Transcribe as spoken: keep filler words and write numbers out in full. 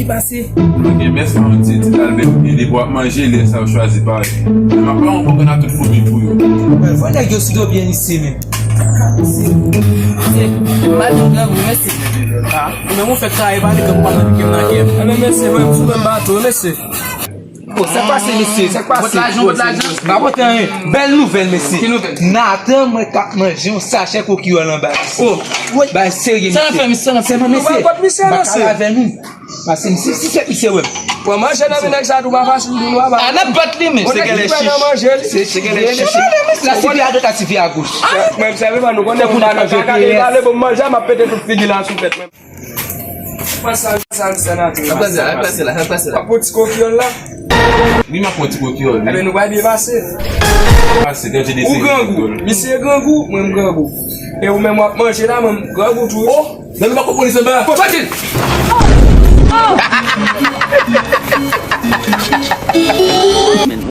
Pase. Ok, mès pa yon ti ti talbe. E depi w ap manje, lè sa yo chwazi parèt. Men m ap ba yon bon grenn a tout foumi pou yo. Mwen, fò nèg yo sito byen isi menm. Mwen di w grangou, mesye. Ah, ou menm ou fèk kare pale ke m pa nan ke m nan kè m. Enben, mesye, mwen, m sou menm bato, mesye. Bon, sa k pase, mesye? Sa k pase? Pot lajan, pot lajan. M pa pote anyen. Bèl nouvèl, mesye. Ki nouvèl? Natan, mwen k ap manje yon sachè kokiyòl anba isi. Oh. Bay serye, mesye. Sa n ap fè, mesye? Sa n ap fè? Sèlman, mesye, baka avè nou. Pase, si, si se misye wè m. Pran manje nan men nèg sa tou pa fasil pou nou, a, pa. A, n ap bat li, men. Se kèlè chich. Se, se kèlè chich. Non, non, non, la sivi a dwat, la sivi a goch. Mwen, m sèvi pa nou konnen pou nou manje. Kaka de pale, bon, manje, m ap pete tout figi la sou tèt mwen. Pase sa, sa, sa, nan. Sa pase la, sa pase la, sa pase la. Pran ti kokiyòl la. Wi, m ap pran ti kokiyòl, wi. Enben, nou pa byen pase. Pase, gade de. Ou grangou. Misye grangou, mwen m grangou. E ou menm w ap manje la, mwen m grangou tou. Oh! Nan nou pa konprann li sanba. Fasil!